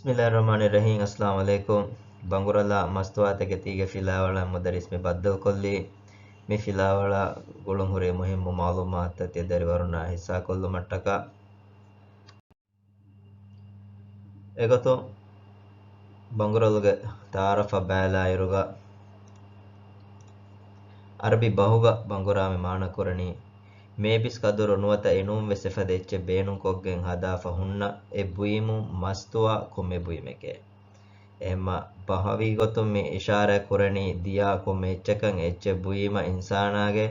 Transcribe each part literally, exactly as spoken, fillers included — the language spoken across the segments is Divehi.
ބިސްމިﷲިއްރަޙްމާނިއްރަޙީމް. އައްސަލާމު ޢަލައިކުމް. ބަނގުރަލާ މަސްތުވާތަކެތީގެ ފިލާވަޅަށް މުދައްރިސް މި ބައްދަލުކޮށްލީ. މި ފިލާވަޅަށް ގުޅުންހުރި މުހިއްމު މަޢުލޫމާތުތައް ތިޔަ ދަރިވަރުންނާ ހިއްސާކޮށްލުމަށްޓަކާ. އެގޮތުން ބަނގުރަލުގެ ތަޢާރަފަށް ބައިލާއިރުގަ، ޢަރަބި ބަހުގަ ބަނގުރާމެ މާނަކުރަނީ، މޭބިސް ކަދުރު ނުވަތަ އެނޫންވެސް އެފަދަ އެއްޗެއް ބޭނުންކޮށްގެން ހަދާފަ ހުންނަ އެ ބުއިމުން މަސްތުވާ ކޮންމެ ބުއިމެކޭ. އެހެންމަ ބަހަވީ ގޮތުން މި އިޝާރާތް ކުރަނީ ދިޔާ ކޮންމެ އެއްޗަކަށް، އެއްޗެއް ބުއީމަ އިންސާނާގެ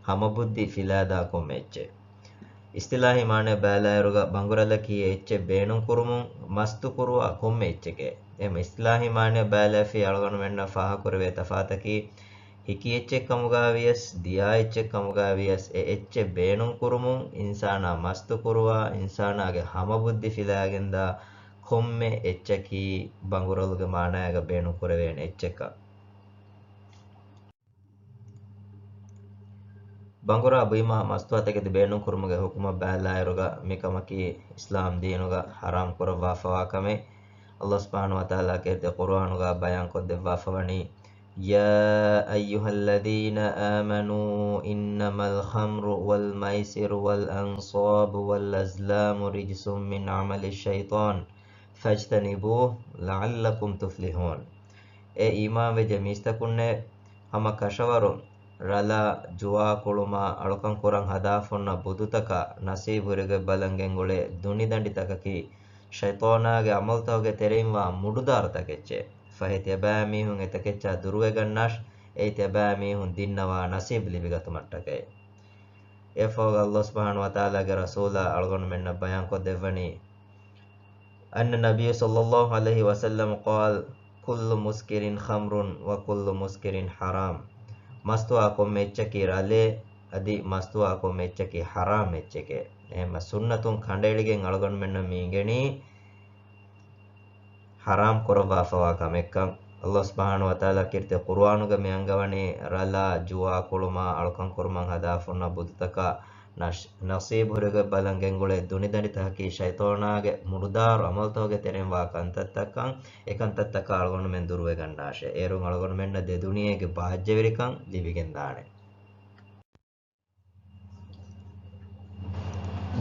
ހަމަބުއްދި ފިލާދާ ކޮންމެ އެއްޗެއް. އިސްތިލާހީ މާނައަށް ބައިލާއިރުގަ ބަނގުރަލަކީ އެއްޗެއް ބޭނުންކުރުމުން މަސްތުކުރުވާ ކޮންމެ އެއްޗެކޭ. އެހެންމަ އިސްތިލާހީ މާނައަށް ބައިލައިފި އަޅުގަނޑުމެންނަށް ފާހަގަކުރެވޭ ތަފާތަކީ، ހިކި އެއްޗެއް ކަމުގައި ވިޔަސް، ދިޔާ އެއްޗެއް ކަމުގައި ވިޔަސް، އެ އެއްޗެއް ބޭނުންކުރުމުން އިންސާނާ މަސްތުކުރުވާ، އިންސާނާގެ ހަމަބުއްދި ފިލާގެންދާ ކޮންމެ އެއްޗަކީ ބަނގުރަލުގެ މާނާއިގަ ބޭނުންކުރެވޭނެ އެއްޗެއްކަން. ބަނގުރާ ބުއިމާ މަސްތުވާތަކެތި ބޭނުންކުރުމުގެ ޙުކުމަށް ބައިލާއިރުގަ މިކަމަކީ އިސްލާމް ދީނުގަ ޙަރާމް ކުރައްވާފަވާ ކަމެއް. ﷲ ސުބްޙާނަހޫ ވަތަޢާލާ ކީރިތި ޤުރުއާނުގަ ބަޔާންކޮށްދެއްވާފަވަނީ، يا أيها الذين آمنوا إنما الخمر والميسر والأنصاب والأزلام رجس من عمل الشيطان فاجتنبوه لعلكم تفلحون. އޭ އީމާންވެއްޖެ މީސްތަކުންނޭ! ހަމަ ކަށަވަރުން ރަލާ، ޖުވާ ކުޅުމާ، އަޅުކަން ކުރަން ހަދާފަ ހުންނަ ބުދުތަކާ ނަސީބު ހުރިގޮތް ބަލަން ގެންގުޅޭ ދުނިދަނޑިތަކަކީ ޝައިޠާނާގެ ޢަމަލުތަކުގެ ތެރެއިންވާ މުޑުދާރުތަކެއްޗޭ. ފަހެ ތިޔަބައިމީހުން އެތަކެއްޗާ ދުރުވެގަންނާށި! އެއީ ތިޔަބައިމީހުން ދިންނަވާ ނަސީބު ލިބިގަތުމަށްޓަކައި. އެއަށްފަހުގަ ﷲ ސުބްޙާނަހޫ ވަތަޢާލާގެ ރަސޫލާ އަޅުގަނޑުމެންނަށް ބަޔާންކޮށްދެއްވަނީ، أن النبي صلى الله عليه وسلم قال، كل مسكر خمر وكل مسكر حرام. މަސްތުވާ ކޮންމެ އެއްޗަކީ ރަލޭ، އަދި މަސްތުވާ ކޮންމެ އެއްޗަކީ ޙަރާމް އެއްޗެކޭ. އެހެންމަ ސުންނަތުން ކަނޑައެޅިގެން އަޅުގަނޑުމެންނަށް މި އިނގެނީ ޙަރާމް ކުރައްވާފަވާ ކަމެއްކަން. ﷲ ސުބްޙާނަހޫ ވަތަޢާލާ ކީރިތި ޤުރުއާނުގަ މި އަންގަވަނީ، ރަލާ، ޖުވާ ކުޅުމާ، އަޅުކަން ކުރުމަށް ހަދާފަ ހުންނަ ބުދުތަކާ ނަސް-، ނަސީބު ހުރިގޮތް ބަލަން ގެންގުޅޭ ދުނިދަނޑިތަކަކީ ޝައިޠާނާގެ މުޑުދާރު ޢަމަލުތަކުގެ ތެރެއިންވާ ކަންތައްތައްކަން. އެކަންތައްތަކާ އަޅުގަނޑުމެން ދުރުވެގަންނާށޭ. އޭރުން އަޅުގަނޑުމެންނަށް ދެދުނިޔޭގެ ބާއްޖަވެރިކަން ލިބިގެންދާނެ.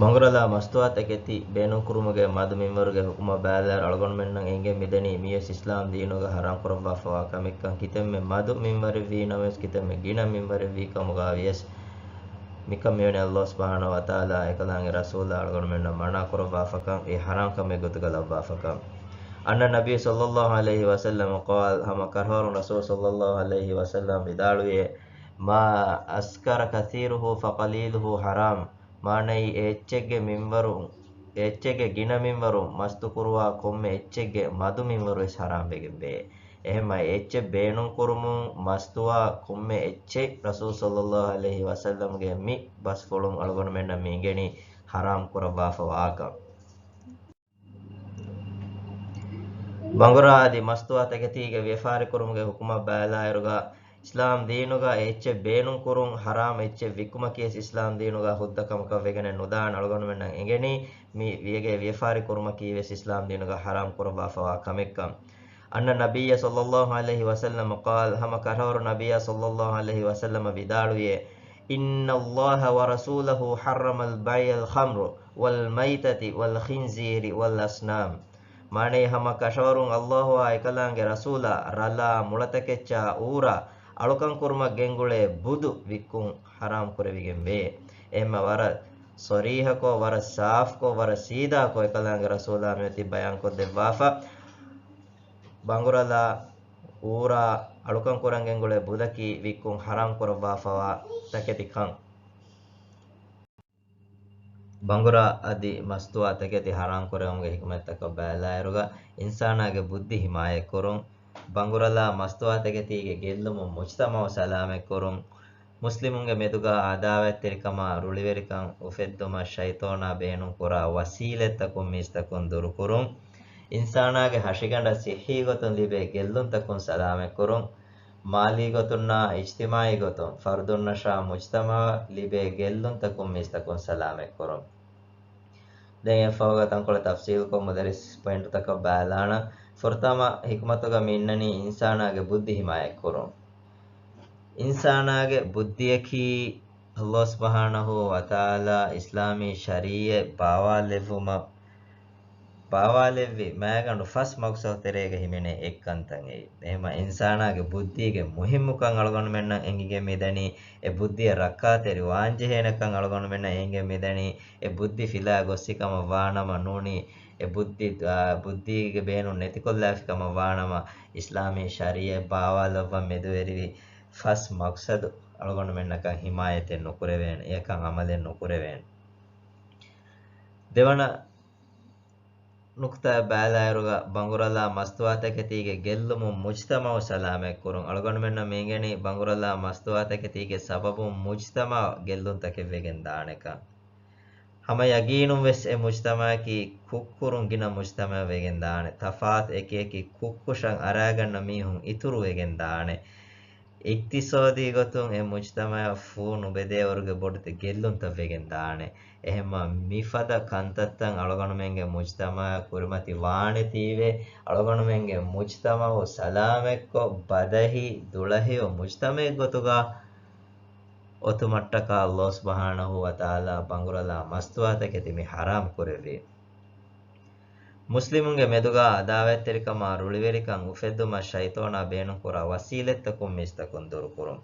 ބަނގުރަލާ މަސްތުވާތަކެތި ބޭނުންކުރުމުގެ މަދު މިންވަރުގެ ޙުކުމަށް ބައިލާއިރު އަޅުގަނޑުމެންނަށް އެނގެން މިދަނީ މިވެސް އިސްލާމް ދީނުގަ ޙަރާމް ކުރައްވާފަވާ ކަމެއްކަން. ކިތަންމެ މަދު މިންވަރެއްވީ ނަމަވެސް، ކިތަންމެ ގިނަ މިންވަރެއްވީ ކަމުގައި ވިޔަސް، މިކަން މިވަނީ ﷲ ސުބްޙާނަހޫ ވަތަޢާލާ އެކަލާނގެ ރަސޫލާ އަޅުގަނޑުމެންނަށް މަނާ ކުރައްވާފަކަން، އެ ޙަރާމް ކަމެއް ގޮތުގަ ލައްވާފަކަން. أن النبي صلى الله عليه وسلم قال، ހަމަ ކަށަވަރުން ރަސޫލު ޞައްލައްލާހު ޢަލައިހި ވަސައްލަމް ވިދާޅުވިއޭ، ما أسكر كثيره فقليله حرام. މާނައީ، އެ އެއްޗެއްގެ މިންވަރު، އެ އެއްޗެއްގެ ގިނަ މިންވަރު މަސްތުކުރުވާ ކޮންމެ އެއްޗެއްގެ މަދު މިންވަރުވެސް ޙަރާމް ވެގެންވޭ. އެހެންމަ އެ އެއްޗެއް ބޭނުންކުރުމުން މަސްތުވާ ކޮންމެ އެއްޗެއް ރަސޫލު ޞައްލައްލާހު ޢަލައިހި ވަސައްލަމްގެ މި ބަސްފުޅުން އަޅުގަނޑުމެންނަށް މި އިނގެނީ ޙަރާމް ކުރައްވާފަވާކަން. ބަނގުރާ އަދި މަސްތުވާތަކެތީގެ ވިޔަފާރިކުރުމުގެ ޙުކުމަށް ބައިލާއިރުގަ، އިސްލާމް ދީނުގަ އެ އެއްޗެއް ބޭނުންކުރުން ޙަރާމް އެއްޗެއް ވިއްކުމަކީވެސް އިސްލާމް ދީނުގަ ހުއްދަ ކަމަކަށް ވެގެނެއް ނުދާން. އަޅުގަނޑުމެންނަށް އެނގެނީ މި ވިޔަގެ ވިޔަފާރި ކުރުމަކީވެސް އިސްލާމް ދީނުގަ ޙަރާމް ކުރައްވާފަވާ ކަމެއްކަން. أن النبي صلى الله عليه وسلم قال، ހަމަ ކަށަވަރު ނަބިއްޔާ ޞައްލައްލާހު ޢަލައިހި ވަސައްލަމަ ވިދާޅުވިއޭ، إن الله ورسوله حرم البيع الخمر والميتة والخنزير والأصنام. މާނައީ، ހަމަ ކަށަވަރުން ﷲ އާ އެކަލާނގެ ރަސޫލާ ރަލާ، މުޅަތަކެއްޗާ އޫރާ، އަޅުކަން ކުރުމަށް ގެންގުޅޭ ބުދު ވިއްކުން ޙަރާމް ކުރެވިގެންވޭ. އެހެންމަ ވަރަށް ޞަރީޙަކޮށް، ވަރަށް ސާފްކޮށް، ވަރަށް ސީދާކޮށް އެކަލާނގެ ރަސޫލާ މިއޮތީ ބަޔާންކޮށްދެއްވާފަ. ބަނގުރަލާ، އޫރާ، އަޅުކަން ކުރަން ގެންގުޅޭ ބުދަކީ ވިއްކުން ޙަރާމް ކުރައްވާފަވާ ތަކެތި ކަން. ބަނގުރާ އަދި މަސްތުވާ ތަކެތި ޙަރާމް ކުރެވުމުގެ ޙިކުމަތްތަކަށް ބައިލާއިރުގަ، އިންސާނާގެ ބުއްދި ޙިމާޔަތްކުރުން، ބަނގުރަލާ މަސްތުވާ ތަކެތީގެ ގެއްލުމުން މުޖްތަމަޢު ސަލާމަތްކުރުން، މުސްލިމުންގެ މެދުގަ ޢަދާވަތްތެރިކަމާ ރުޅިވެރިކަން އުފެއްދުމަށް ޝައިޠޯނާ ބޭނުންކުރާ ވަސީލަތްތަކުން މީސްތަކުން ދުރުކުރުން، އިންސާނާގެ ހަށިގަނޑަށް ޞިއްޙީ ގޮތުން ލިބޭ ގެއްލުންތަކުން ސަލާމަތްކުރުން، މާލީ ގޮތުންނާ އިޖްތިމާޢީ ގޮތުން ފަރުދުންނަށާ މުޖްތަމަޢަށް ލިބޭ ގެއްލުންތަކުން މީސްތަކުން ސަލާމަތްކުރުން. ދެން އެއަށްފަހުގަ ތަންކޮޅެއް ތަފްސީލުކޮށް މުދައްރިސް ޕޮއިންޓުތަކަށް ބަލާނަން. ފުރަތަމަ ހިކުމަތުގަ މި އިންނަނީ އިންސާނާގެ ބުއްދި ހިމާޔަތްކުރުން. އިންސާނާގެ ބުއްދިއަކީ ﷲ ސުބްޙާނަހޫ ވަތަޢާލާ އިސްލާމީ ޝަރީޢަތް ބާވާލެއްވުމަށް ބާވާލެއްވި މައިގަނޑު ފަސް މަޤްޞަދު ތެރޭގަ ހިމެނޭ އެއްކަންތައް އެއީ. އެހެންމަ އިންސާނާގެ ބުއްދީގެ މުހިއްމުކަން އަޅުގަނޑުމެންނަށް އެނގިގެން މިދަނީ، އެ ބުއްދިއަށް ރައްކާތެރި ވާންޖެހޭނެކަން އަޅުގަނޑުމެންނަށް އެނގިގެން މިދަނީ، އެ ބުއްދި ފިލާ ގޮއްސި ކަމަށް ވާނަމަ ނޫނީ، އެ ބުއްދި، އާ، ބުއްދީގެ ބޭނުން ނެތިކޮށްލާފި ކަމަށް ވާނަމަ، އިސްލާމީ ޝަރީޢަތް ބާވާލައްވަން މެދުވެރިވި ފަސް މަޤްޞަދު އަޅުގަނޑުމެންނަކަށް ހިމާޔަތެއް ނުކުރެވޭނެ، އެއަކަށް ޢަމަލެއް ނުކުރެވޭނެ. ދެވަނަ ނުކުތާއަށް ބަލާއިރުގަ ބަނގުރަލާ މަސްތުވާތަކެތީގެ ގެއްލުމުން މުޖްތަމަޢު ސަލާމަތްކުރުން. އަޅުގަނޑުމެންނަށް މި އިނގެނީ ބަނގުރަލާ މަސްތުވާތަކެތީގެ ސަބަބުން މުޖްތަމަޢަށް ގެއްލުންތަކެއް ވެގެން ދާނެކަން. ހަމަ ޔަގީނުން ވެސް އެ މުޖްތަމަޢަކީ ކުށްކުރުން ގިނަ މުޖްތަމަޢެއް ވެގެން ދާނެ. ތަފާތު އެކި އެކި ކުށްކުށަށް އަރާގަންނަ މީހުން އިތުރު ވެގެން ދާނެ. އިޤްތިޞާދީ ގޮތުން އެ މުޖްތަމަޢަށް ފޫ ނުބެދޭވަރުގެ ބޮޑު ގެއްލުންތައް ވެގެން ދާނެ. އެހެންމަ މިފަދަ ކަންތައްތައް އަޅުގަނޑުމެންގެ މުޖްތަމަޢަށް ކުރިމަތި ވާނެތީވެ، އަޅުގަނޑުމެންގެ މުޖްތަމަޢު ސަލާމަތްކޮށް، ބަދަހި، ދުޅަހެޔޮ މުޖްތަމަޢެއް ގޮތުގަ އޮތުމަށްޓަކާ ﷲ ސުބްޙާނަހޫ ވަތަޢާލާ ބަނގުރަލާ މަސްތުވާތަކެތި މި ޙަރާމް ކުރެއްވީ. މުސްލިމުންގެ މެދުގަ އަދާވަތްތެރިކަމާ ރުޅިވެރިކަން އުފެއްދުމަށް ޝައިޠޯނާ ބޭނުންކުރާ ވަސީލަތްތަކުން މީސްތަކުން ދުރުކުރުން.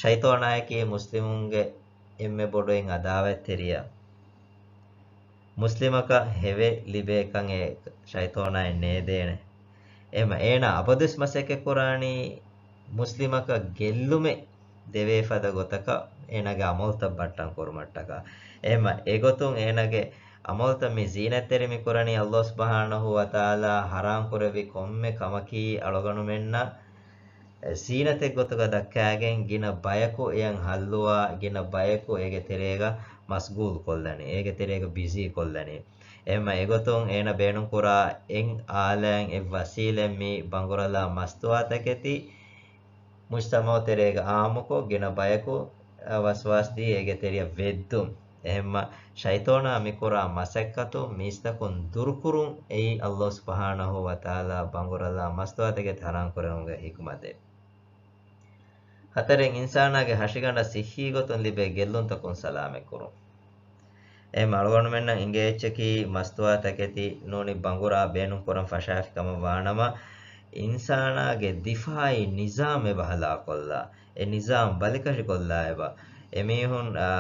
ޝައިޠޯނާއަކީ މުސްލިމުންގެ އެންމެ ބޮޑު އެއް އަދާވަތްތެރިޔާ. މުސްލިމަކަށް ހެވެއް ލިބޭކަން އެ ޝައިޠޯނާއަށް ނޭދޭނެ. އެހެންމަ އޭނާ އަބަދުވެސް މަސައްކަތްކުރާނީ މުސްލިމަކަށް ގެއްލުމެއް ދެވޭ ފަދަ ގޮތަކަށް އޭނާގެ އަމަލުތައް ބައްޓަން ކުރުމަށްޓަކާ. އެހެންމަ އެގޮތުން އޭނާގެ އަމަލުތައް މި ޒީނަތްތެރި މި ކުރަނީ ﷲ ސުބްޙާނަހޫ ވަތަޢާލާ ޙަރާމް ކުރެއްވި ކޮންމެ ކަމަކީ އަޅުގަނޑުމެންނަށް ޒީނަތެއް ގޮތުގަ ދައްކާގެން ގިނަ ބަޔަކު އެޔަށް ހައްލުވާ، ގިނަ ބަޔަކު އޭގެ ތެރޭގަ މަސްޣޫލް ކޮށްލަނީ، އޭގެ ތެރޭގަ ބިޒީ ކޮށްލަނީ. އެހެންމަ އެގޮތުން އޭނަ ބޭނުންކުރާ އެއް އާލާތް އެއް ވަސީލަތް މި ބަނގުރަލާ މަސްތުވާތަކެތި މުޖްތަމަޢު ތެރޭގަ އާއްމުކޮށް، ގިނަ ބަޔަކު، އަ، ވަސްވާސްދީ އޭގެ ތެރެޔަށް ވެއްދުން. އެހެންމަ ޝައިޠޯނާ މިކުރާ މަސައްކަތު މީސްތަކުން ދުރުކުރުން އެއީ ﷲ ސުބްޙާނަހޫ ވަތަޢާލާ ބަނގުރަލާ މަސްތުވާތަކެތި ޙަރާމް ކުރެވުމުގެ ޙިކުމަތެއް. ހަތަރެއް، އިންސާނާގެ ހަށިގަނޑަށް ޞިއްޙީ ގޮތުން ލިބޭ ގެއްލުންތަކުން ސަލާމަތްކުރުން. އެހެންމަ އަޅުގަނޑުމެންނަށް އިނގޭ އެއްޗަކީ މަސްތުވާތަކެތި ނޫނީ ބަނގުރާ ބޭނުންކުރަން ފަށާފި ކަމަށް ވާނަމަ، އިންސާނާގެ ދިފާޢީ ނިޒާމް އެބަ ހަލާކޮށްލާ، އެ ނިޒާމް ބަލިކަށިކޮށްލާ އެބަ. އެމީހުން، އާ،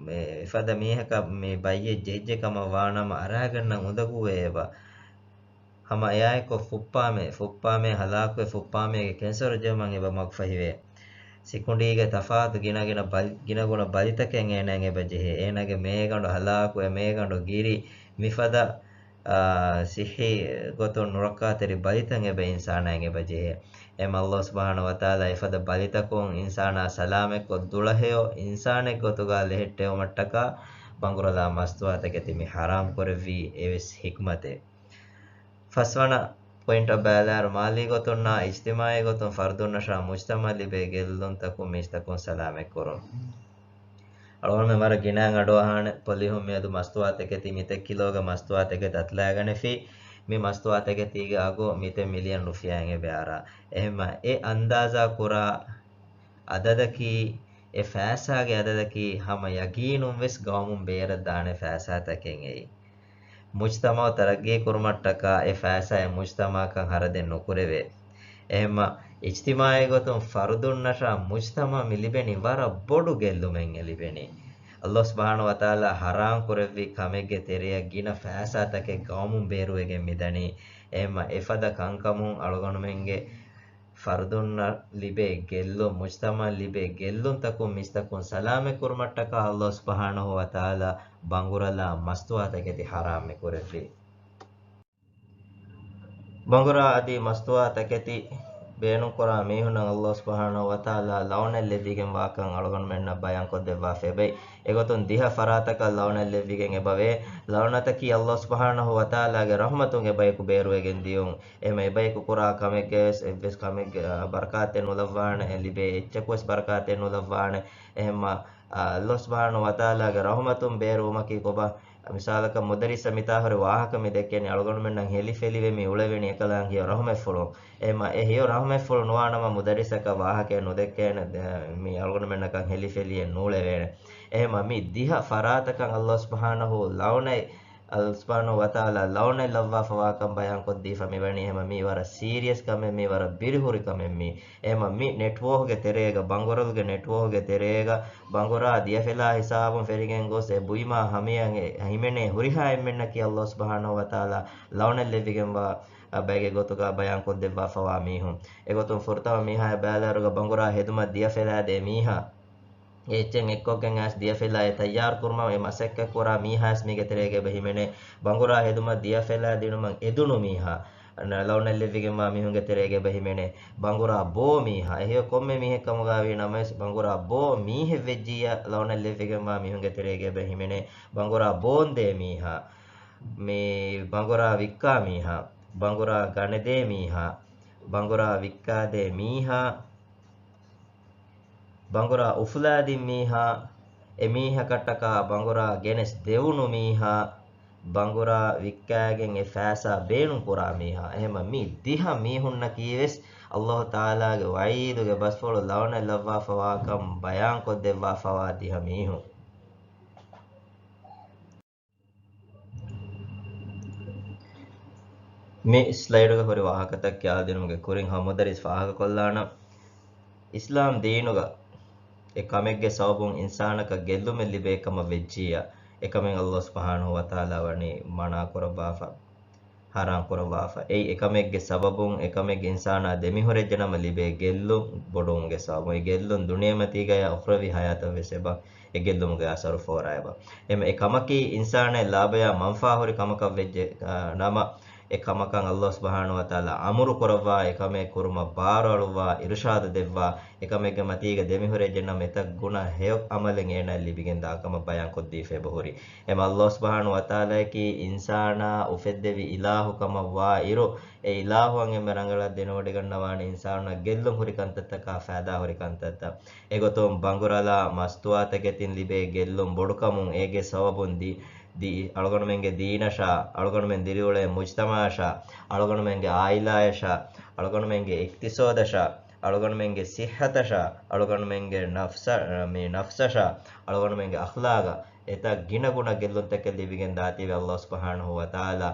އެ، އެފަދަ މީހަކަށް މި ބައްޔެއް ޖެހިއްޖެ ކަމަށް ވާނަމަ އަރާގަންނަން އުނދަގޫވޭ އެބަ. ހަމަ އެއާއެކު ފުއްޕާމޭ، ފުއްޕާމޭ ހަލާކުވެ، ފުއްޕާމޭގެ ކެންސަރު ޖެހުމަށް އެބަ މަގުފަހިވޭ. ސިކުނޑީގެ ތަފާތު ގިނަ ގިނަ ބަލި-، ގިނަގުނަ ބަލިތަކެއް އޭނާއަށް އެބަ ޖެހޭ. އޭނާގެ މޭގަނޑު ހަލާކުވެ، މޭގަނޑު ގިރި، މިފަދަ، އާ، ސިއްޙީ ގޮތުން ނުރައްކާތެރި ބަލިތައް އެބަ އިންސާނާއަށް އެބަ ޖެހޭ. އެހެންމަ ﷲ ސުބްޙާނަހޫ ވަތަޢާލާ އެފަދަ ބަލިތަކުން އިންސާނާ ސަލާމަތްކޮށް، ދުޅަހެޔޮ އިންސާނެއް ގޮތުގަ ލެހެއްޓެވުމަށްޓަކާ ބަނގުރަލާ މަސްތުވާތަކެތި މި ޙަރާމް ކުރެއްވީ އެވެސް ޙިކުމަތެއް. ފަސްވަނަ ޕޮއިންޓަށް ބަލާއިރު، މާލީ ގޮތުންނާ އިޖްތިމާޢީ ގޮތުން ފަރުދުންނަށާ މުޖްތަމަޢަށް ލިބޭ ގެއްލުންތަކުން މީސްތަކުން ސަލާމަތްކުރުން. އަޅުގަނޑުމެން ވަރަށް ގިނައިން އަޑުއަހާނެ، ޕޮލިހުން މިއަދު މަސްތުވާތަކެތި މިތެއް ކިލޯގެ މަސްތުވާތަކެތި އަތުލާގަނެފި، މި މަސްތުވާތަކެތީގެ އަގު މިތެއް މިލިއަން ރުފިޔާއިން އެބަ އަރާ. އެހެންމަ އެ އަންދާޒާ ކުރާ އަދަދަކީ، އެ ފައިސާގެ އަދަދަކީ ހަމަ ޔަގީނުން ވެސް ގައުމުން ބޭރަށް ދާނެ ފައިސާތަކެއް އެއީ. މުޖްތަމަޢު ތަރައްގީ ކުރުމަށްޓަކާ އެ ފައިސާ އެ މުޖްތަމަޢަކަށް ހަރަދެއް ނުކުރެވޭ. އެހެންމަ އިޖްތިމާޢީ ގޮތުން ފަރުދުންނަށާ މުޖްތަމަޢަށް މި ލިބެނީ ވަރަށް ބޮޑު ގެއްލުމެއް އެ ލިބެނީ. ﷲ ސުބްޙާނަހޫ ވަތަޢާލާ ޙަރާމް ކުރެއްވި ކަމެއްގެ ތެރެއަށް ގިނަ ފައިސާތަކެއް ގައުމުން ބޭރުވެގެން މިދަނީ. އެހެންމަ އެފަދަ ކަންކަމުން އަޅުގަނޑުމެންގެ ފަރުދުންނަށް ލިބޭ ގެއްލުން، މުޖްތަމަޢަށް ލިބޭ ގެއްލުންތަކުން މީސްތަކުން ސަލާމަތް ކުރުމަށްޓަކާ ﷲ ސުބްޙާނަހޫ ވަތަޢާލާ ބަނގުރަލާ މަސްތުވާތަކެތި ޙަރާމް މި ކުރެއްވީ. ބަނގުރާ އަދި މަސްތުވާތަކެތި ބޭނުންކުރާ މީހުންނަށް ﷲ ސުބްޙާނަހޫ ވަތަޢާލާ ލަޢުނަތް ލެއްވިގެން ވާކަން އަޅުގަނޑުމެންނަށް ބަޔާންކޮށްދެއްވާފައިވޭ. އެގޮތުން ދިހަ ފަރާތަކަށް ލަޢުނަތް ލެއްވިގެން އެބަވޭ. ލަޢުނަތަކީ ﷲ ސުބްޙާނަހޫ ވަތަޢާލާގެ ރަޙުމަތުން އެބަޔަކު ބޭރުވެގެން ދިޔުން. އެހެންމަ އެބަޔަކު ކުރާ ކަމެއްގަވެސް އެއްވެސް ކަމެއްގެ، އަ، ބަރަކާތެއް ނުލައްވާނެ، އެ ލިބޭ އެއްޗަކުވެސް ބަރަކާތެއް ނުލައްވާނެ. އެހެންމަ، އަ، ﷲ ސުބްޙާނަހޫ ވަތަޢާލާގެ ރަޙުމަތުން ބޭރުވުމަކީ ކޮބާ؟ މިސާލަކަށް މުދައްރިސަށް މިތާ ހުރި ވާހަކަ މި ދެއްކެނީ އަޅުގަނޑުމެންނަށް ހެލިފެލިވެ މި އުޅެވެނީ އެކަލާނގެ ހެޔޮ ރަހުމަތްފުޅުން. އެހެމަ އެ ހެޔޮ ރަހުމަތްފުޅު ނުވާނަމަ މުދައްރިސަކަށް ވާހަކައެއް ނުދެއްކޭނެ، ދެ-، މި އަޅުގަނޑުމެންނަކަށް ހެލިފެލިއެއް ނޫޅެވޭނެ. އެހެމަ މި ދިހަ ފަރާތަކަށް ﷲ ސުބްޙާނަހޫ ލައުނަތް، ﷲ ސުބްޙާނަހޫ ވަތަޢާލާ ލައުނަތް ލައްވާފަވާކަން ބަޔާންކޮށްދީފަ މިވަނީ. އެހެމަ މީ ވަރަށް ސީރިއަސް ކަމެއް، މީ ވަރަށް ބިރުހުރި ކަމެއް މީ. އެހެމަ މި ނެޓްވޯކްގެ ތެރޭގަ، ބަނގުރަލުގެ ނެޓްވޯކްގެ ތެރޭގަ، ބަނގުރާ ދިޔަފެލާ ހިސާބުން ފެރިގެން ގޮސް އެ ބުއިމާ ހަމަޔަށް އެ ހިމެނޭ ހުރިހާ އެންމެންނަކީ ﷲ ސުބްޙާނަހޫ ވަތަޢާލާ ލައުނަތް ލެއްވިގެންވާ ބައެއްގެ ގޮތުގަ ބަޔާންކޮށްދެއްވާފަވާ މީހުން. އެގޮތުން ފުރަތަމަ މީހާޔަށް ބައިލާއިރުގަ ބަނގުރާ ހެދުމަށް ދިޔަފެލާދޭ މީހާ، އެ އެއްޗެއް އެއްކޮށްގެން އައިސް ދިޔަފެލާ އެ ތައްޔާރު ކުރުމަށް އެ މަސައްކަތް ކުރާ މީހާޔަސް މީގެ ތެރޭގަ އެބަ ހިމެނޭ. ބަނގުރާ ހެދުމަށް ދިޔަފެލާ ދިނުމަށް އެދުނު މީހާ، ލައުނަތް ލެއްވިގެންވާ މީހުންގެ ތެރޭގަ އެބަ ހިމެނޭ. ބަނގުރާ ބޯ މީހާ، އެ ހެޔޮ ކޮންމެ މީހެއް ކަމުގަ ވީ ނަމަވެސް، ބަނގުރާ ބޯ މީހެއް ވެއްޖިއްޔާ ލައުނަތް ލެއްވިގެންވާ މީހުންގެ ތެރޭގަ އެބަ ހިމެނޭ. ބަނގުރާ ބޯންދޭ މީހާ، މި ބަނގުރާ ވިއްކާ މީހާ، ބަނގުރާ ގަނެދޭ މީހާ، ބަނގުރާ ވިއްކާދޭ މީހާ، ބަނގުރާ އުފުލާދިން މީހާ، އެ މީހަކަށްޓަކާ ބަނގުރާ ގެނެސް ދެވުނު މީހާ، ބަނގުރާ ވިއްކާގެން އެ ފައިސާ ބޭނުން ކުރާ މީހާ. އެހެމަ މި ދިހަ މީހުންނަކީވެސް ﷲ ތަޢާލާގެ ވަޢީދުގެ ބަސްފުޅު ލައުނަތް ލައްވާފަވާކަން ބަޔާންކޮށްދެއްވާފަވާ ދިހަ މީހުން. މި ސްލައިޑުގަ ހުރި ވާހަކަތައް ކިޔާދިނުމުގެ ކުރިން ހަމަ މުދައްރިސް ފާހަގަކޮށްލާނަން. އިސްލާމް ދީނުގަ އެ ކަމެއްގެ ސަބަބުން އިންސާނަކަށް ގެއްލުމެއް ލިބޭ ކަމަށް ވެއްޖިއްޔާ، އެކަމެއް ﷲ ސުބްޙާނަހޫ ވަތަޢާލާ ވަނީ މަނާ ކުރައްވާފަ، ޙަރާން ކުރައްވާފަ. އެއީ އެކަމެއްގެ ސަބަބުން، އެކަމެއްގެ އިންސާނާ ދެމިހުރެއްޖެ ނަމަ ލިބޭ ގެއްލުން ބޮޑުވުމުގެ ސަބަބުން. އެ ގެއްލުން ދުނިޔެމަތީގަޔާ އުޚްރަވީ ޙަޔާތަށް ވެސް އެބަ އެ ގެއްލުމުގެ އަސަރު ފޯރާ އެބަ. އެމަ އެ ކަމަކީ އިންސާނާއަށް ލާބަޔާ މަންފާހުރި ކަމަކަށް ވެއްޖެ، އާ، ނަމަ، އެ ކަމަކަށް ﷲ ސުބްޙާނަހޫ ވަތަޢާލާ އަމުރު ކުރައްވާ، އެ ކަމެއް ކުރުމަށް ބާރުއަޅުއްވާ، އިރުޝާދު ދެއްވާ، އެ ކަމެއްގެ މަތީގަ ދެމިހުރެއްޖެ ނަމަ އެތައް ގުނަ ހެޔޮ ޢަމަލެއް އޭނާއަށް ލިބިގެން ދާ ކަމަށް ބަޔާން ކޮށްދީފަ އެބަހުރި. އެމަ ﷲ ސުބްޙާނަހޫ ވަތަޢާލާއަކީ އިންސާނާ އުފެއްދެވި އިލާހު ކަމަށް ވާ އިރު، އެ އިލާހުއަށް އެންމެ ރަނގަޅަށް ދެނެވޮޑިގަންނަވާނެ އިންސާނުންނަށް ގެއްލުން ހުރި ކަންތައްތަކާ ފައިދާ ހުރި ކަންތައްތައް. އެގޮތުން ބަނގުރަލާ މަސްތުވާތަކެތިން ލިބޭ ގެއްލުން ބޮޑުކަމުން އޭގެ ސަބަބުން ދި-، ދި-، އަޅުގަނޑުމެންގެ ދީނަށާ، އަޅުގަނޑުމެން ދިރިއުޅޭ މުޖްތަމަޢަށާ، އަޅުގަނޑުމެންގެ ޢާއިލާއަށާ، އަޅުގަނޑުމެންގެ އިޤްތިޞާދަށާ، އަޅުގަނޑުމެންގެ ޞިއްޙަތަށާ، އަޅުގަނޑުމެންގެ ނަފްސަ-، މި ނަފްސަށާ، އަޅުގަނޑުމެންގެ އަޚްލާޤަށް އެތައް ގިނަ ގުނަ ގެއްލުންތަކެއް ލިބިގެން ދާތީވެ ﷲ ސުބްޙާނަހޫ ވަތަޢާލާ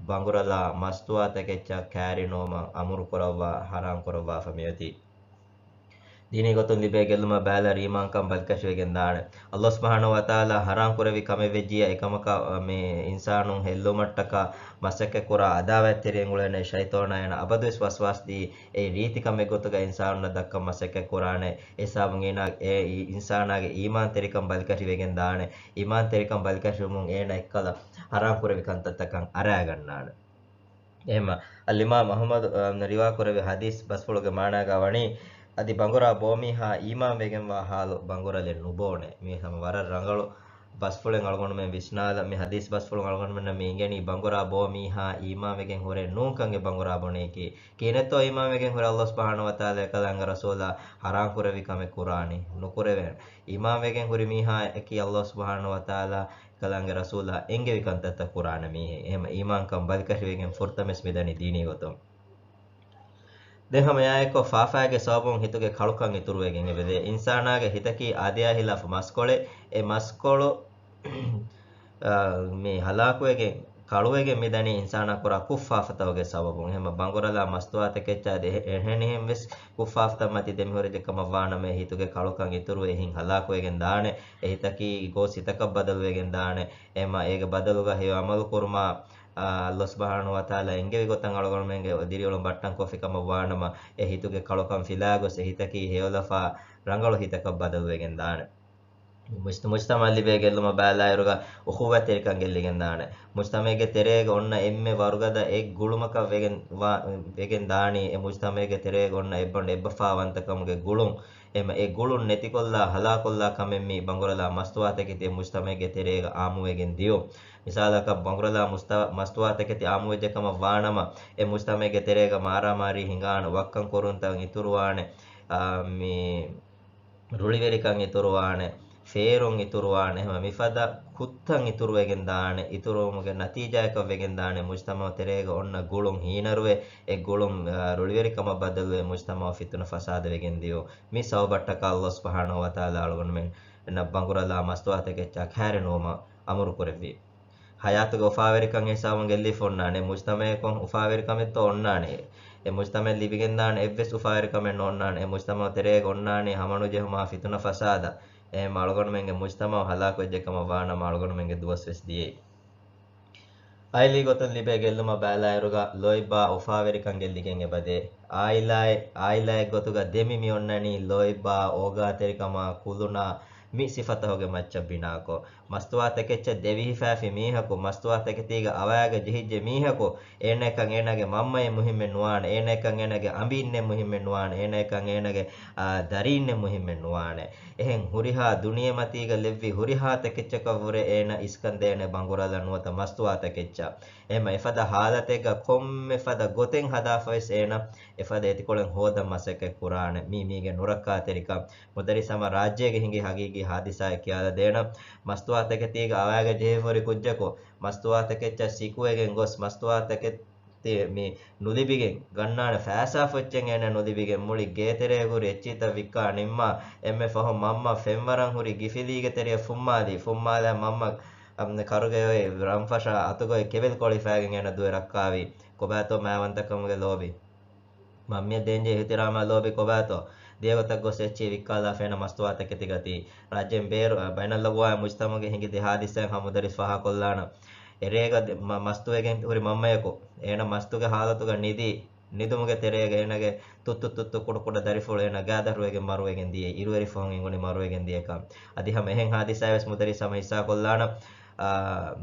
ބަނގުރަލާ މަސްތުވާތަކެއްޗަށް ކައިރިނުވުމަށް އަމުރު ކުރައްވާ، ޙަރާން ކުރައްވާފަ މިއޮތީ. ދީނީ ގޮތުން ލިބޭ ގެއްލުމަށް ބައިލަ އީމާންކަން ބަލިކަށިވެގެން ދާނެ. ﷲ ސުބްޙާނަހޫ ވަތަޢާލާ ޙަރާން ކުރެއްވި ކަމެއް ވެއްޖިއްޔާ، އެކަމަކަށް މި އިންސާނުން ހެއްލުމަށްޓަކާ މަސައްކަތް ކުރާ އަދާވަތްތެރިން އުޅޭނެ ޝައިޠާނާ އޭނަ އަބަދުވެސް ވަސްވާސް ދީ، އެ ރީތި ކަމެއް ގޮތުގަ އިންސާނުންނަށް ދައްކަން މަސައްކަތް ކުރާނެ. އެ ހިސާބުން އޭނާ އެ އިންސާނާގެ އީމާންތެރިކަން ބަލިކަށިވެގެން ދާނެ. އީމާންތެރިކަން ބަލިކަށިވުމުން އޭނާ އެއްކަލަ ޙަރާން ކުރެއްވި ކަންތައްތަކަށް އަރާގަންނާނެ. އެހެމަ، އަލްއިމާމް އަޙްމަދު، އަ، ރިވާ ކުރެއްވި ޙަދީޘް ބަސްފުޅުގެ މާނާގަ ވަނީ، އަދި ބަނގުރާ ބޯ މީހާ އީމާން ވެގެންވާ ޙާލު ބަނގުރަލެއް ނުބޯނެ. މީ ހަމަ ވަރަށް ރަނގަޅު ބަސްފުޅެއް. އަޅުގަނޑުމެން ވިސްނާލަން، މި ޙަދީޘް ބަސްފުޅުން އަޅުގަނޑުމެންނަށް މި އިނގެނީ ބަނގުރާ ބޯ މީހާ އީމާން ވެގެން ހުރެ ނޫންކަން އެ ބަނގުރާ ބުނެޔަކީ. ކިހިނެއްތޯ އީމާން ވެގެން ހުރެ ﷲ ސުބްޙާނަހޫ ވަތަޢާލާ އެކަލާނގެ ރަސޫލާ ޙަރާން ކުރެއްވި ކަމެއް ކުރާނީ؟ ނުކުރެވޭނެ. އީމާން ވެގެން ހުރި މީހާއަކީ ﷲ ސުބްޙާނަހޫ ވަތަޢާލާ އެކަލާނގެ ރަސޫލާ އެންގެވި ކަންތައްތައް ކުރާނެ މީހެއް. އެހެމަ އީމާންކަން ބަލިކަށިވެގެން ފުރަތަމަވެސް މިދަނީ ދީނީ ގޮތުން. ދެން ހަމަ އެއާއެކު ފާފާގެ ސަބަބުން ހިތުގެ ކަޅުކަން އިތުރުވެގެން އެބަދޭ. އިންސާނާގެ ހިތަކީ އާދަޔާ ހިލާފަށް މަސްކޮޅެއް. އެ މަސްކޮޅު، އާ، މި ހަލާކުވެގެން ކަޅުވެގެން މިދަނީ އިންސާނާ ކުރާ ކުށްފާފަތަކުގެ ސަބަބުން. އެހެމަ ބަނގުރަލާ މަސްތުވާތަކެއްޗާ ދެ-، އެހެނިހެން ވެސް ކުށްފާފަތައް މަތި ދެމިހުރެއްޖެ ކަމަށް ވާނަމަ އެ ހިތުގެ ކަޅުކަން އިތުރުވެ އެހެން ހަލާކުވެގެން ދާނެ. އެ ހިތަކީ ގޯސް ހިތަކަށް ބަދަލުވެގެން ދާނެ. އެމަ އޭގެ ބަދަލުގަ ހެޔޮ ޢަމަލު ކުރުމާ، އާ، ﷲ ސުބްޙާނަހޫ ވަތަޢާލާ އެންގެވި ގޮތަށް އަޅުގަނޑުމެންގެ ދިރިއުޅުން ބައްޓަން ކޮށްފި ކަމަށް ވާނަމަ، އެ ހިތުގެ ކަޅުކަން ފިލާގޮސް އެ ހިތަކީ ހެޔޮލަފާ ރަނގަޅު ހިތަކަށް ބަދަލުވެގެން ދާނެ. މުޖްތަ-، މުޖްތަމަޢަށް ލިބޭ ގެއްލުމަށް ބައިލާއިރުގަ އުޚުއްވަތްތެރިކަން ގެއްލިގެން ދާނެ. މުޖްތަމަޢެއްގެ ތެރޭގަ އޮންނަ އެންމެ ވަރުގަދަ އެއް ގުޅުމަކަށް ވެގެން ވާ-، ވެގެން ދާނީ އެ މުޖްތަމަޢެއްގެ ތެރޭގަ އޮންނަ އެއްބަނޑު އެއްބަފާވަންތަކަމުގެ ގުޅުން. އެމަ އެ ގުޅުން ނެތިކޮށްލާ ހަލާކޮށްލާ ކަމެއް މީ ބަނގުރަލާ މަސްތުވާތަކެތި އެ މުޖްތަމަޢެއްގެ ތެރޭގަ އާއްމުވެގެން ދިޔުން. މިސާލަކަށް ބަނގުރަލާ މުސްތަ-، މަސްތުވާތަކެތި އާއްމުވެއްޖެ ކަމަށް ވާނަމަ، އެ މުޖްތަމަޢެއްގެ ތެރޭގަ މާރާމާރީ ހިނގާނެ، ވައްކަން ކުރުންތައް އިތުރުވާނެ، އާ، މި ރުޅިވެރިކަން އިތުރުވާނެ. ފޭރުން އިތުރުވާނެ. އެހެން މިފަދަ ކުށްތައް އިތުރުވެގެން ދާނެ. އިތުރުވުމުގެ ނަތީޖާއަކަށް ވެގެން ދާނެ މުޖްތަމަޢު ތެރޭގަ އޮންނަ ގުޅުން ހީނަރުވެ، އެ ގުޅުން، އާ، ރުޅިވެރިކަމަށް ބަދަލުވެ، މުޖްތަމަޢު ފިތުނަ ފަސާދަ ވެގެން ދިޔުން. މި ސަބަބަށްޓަކާ ﷲ ސުބްޙާނަހޫ ވަތަޢާލާ އަޅުގަނޑުމެންނަށް ބަނގުރަލާ މަސްތުވާތަކެއްޗާ ކައިރި ނުވުމަށް އަމުރު ކުރެއްވި. ޙަޔާތުގެ އުފާވެރިކަން ހިސާބުން ގެއްލިފަ އޮންނާނެ. މުޖްތަމަޢަކުން އުފާވެރިކަމެއްތޯ އޮންނާނެ. އެ މުޖްތަމަޢަށް ލިބިގެންދާނެ އެއްވެސް އުފާވެރިކަމެއް ނޯންނާނެ. އެ މުޖްތަމަޢު ތެރޭގަ އޮންނާނީ ހަމަނުޖެހުމާ ފިތުނަ ފަސާދަ. އެހެން އަޅުގަނޑުމެންގެ މުޖްތަމަޢު ހަލާކުވެއްޖެ ކަމަށް ވާނަމަ އަޅުގަނޑުމެންގެ ދުވަސް ވެސް ދިޔައީ. އައިލީ ގޮތުން ލިބޭ ގެއްލުމަށް ބައިލާއިރުގަ ލޯތްބާ އުފާވެރިކަން ގެއްލިގެން އެބަދޭ. އާއިލާއެއް، އާއިލާއެއް ގޮތުގަ ދެމި މި އޮންނަނީ ލޯތްބާ، އޯގާތެރިކަމާ، ކުލުނާ، މި ސިފަތަހުގެ މައްޗަށް ބިނާކޮށް، މަސްތުވާތަކެއްޗަށް ދެވިހިފައިފި މީހަކު، މަސްތުވާތަކެތީގަ އަވައިގަ ޖެހިއްޖެ މީހަކު، އޭނައަކަށް އޭނަގެ މަންމައެއް މުހިއްމެއް ނުވާނެ، އޭނައަކަށް އޭނަގެ އަނބީންނެއް މުހިއްމެއް ނުވާނެ، އޭނައަކަށް އޭނަގެ، އާ، ދަރީންނެއް މުހިއްމެއް ނުވާނެ. އެހެން ހުރިހާ ދުނިޔެމަތީގަ ލެއްވި ހުރިހާ ތަކެއްޗަކަށްވުރެ އޭނަ އިސްކަންދޭނެ ބަނގުރަލަ ނުވަތަ މަސްތުވާތަކެއްޗަށް. އެހެމަ އެފަދަ ހާލަތެއްގަ ކޮންމެ ފަދަ ގޮތެއް ހަދާފަވެސް އޭނަ އެފަދަ އެތިކޮޅެއް ހޯދަން މަސައްކަތް ކުރާނެ. މީ މީގެ ނުރައްކާތެރިކަން. މުދައްރިސް ހަމަ ރާއްޖޭގެ ހިނގި ހަގީގީ ހާދިސާއެއް ކިޔާލަދޭނަން. މަސްތުވާތަކެތީގަ އަވައިގަ ޖެހިފަހުރި ކުއްޖަކު، މަސްތުވާތަކެއްޗަށް ސިކުވެގެން ގޮސް، މަސްތުވާތަކެއް ތި މި ނުލިބިގެން ގަންނާނެ ފައިސާފުއްޗެއް އޭނަ ނުލިބިގެން މުޅި ގޭތެރޭގަ ހުރި އެއްޗިތައް ވިއްކާ ނިންމާ، އެންމެ ފަހުން މަންމަ ފެންވަރަން ހުރި ގިފިލީގެ ތެރެއަށް ފުއްމާލި، ފުއްމާލާ މަންމަ، އަ، ކަރުގައި ރަންފަށާ އަތުގައި ކެވެލް ކޮޅިފައިގެން އޭނަ ދުވެ ރައްކާވި. ކޮބާތޯ މާވަންތަކަމުގެ ލޯބި؟ މަންމައަށް ދޭންޖެހޭ އިޙްތިރާމާ ލޯބި ކޮބާތޯ؟ ދިޔަގޮތަށް ގޮސް އެއްޗިހި ވިއްކާލާފަ އޭނަ މަސްތުވާތަކެތި ގަތީ. ރާއްޖޭން ބޭރު، އަ، ބައިނަލްއަގުވާމީ މުޖްތަމަޢުގެ ހިނގި ދެ ހާދިސާއެއް ހަމަ މުދައްރިސް ފާހަގަކޮށްލާނަން. އެރޭގަ ދެ-، މަ-، މަސްތުވެގެން ހުރި މަންމަޔަކު އޭނަ މަސްތުގެ ހާލަތުގަ ނިދި، ނިދުމުގެ ތެރޭގަ އޭނަގެ ތުއްތު ތުއްތު ކުޑަ ކުޑަ ދަރިފުޅު އޭނަ ގާދަށް ހުރެގެން މަރުވެގެން ދިޔައީ. އިރުވެރި ފަހުން އެނގުނީ މަރުވެގެން ދިޔަކަން. އަދި ހަމަ އެހެން ހާދިސާއެއް ވެސް މުދައްރިސް ހަމަ ހިއްސާކޮށްލާނަން. އާ،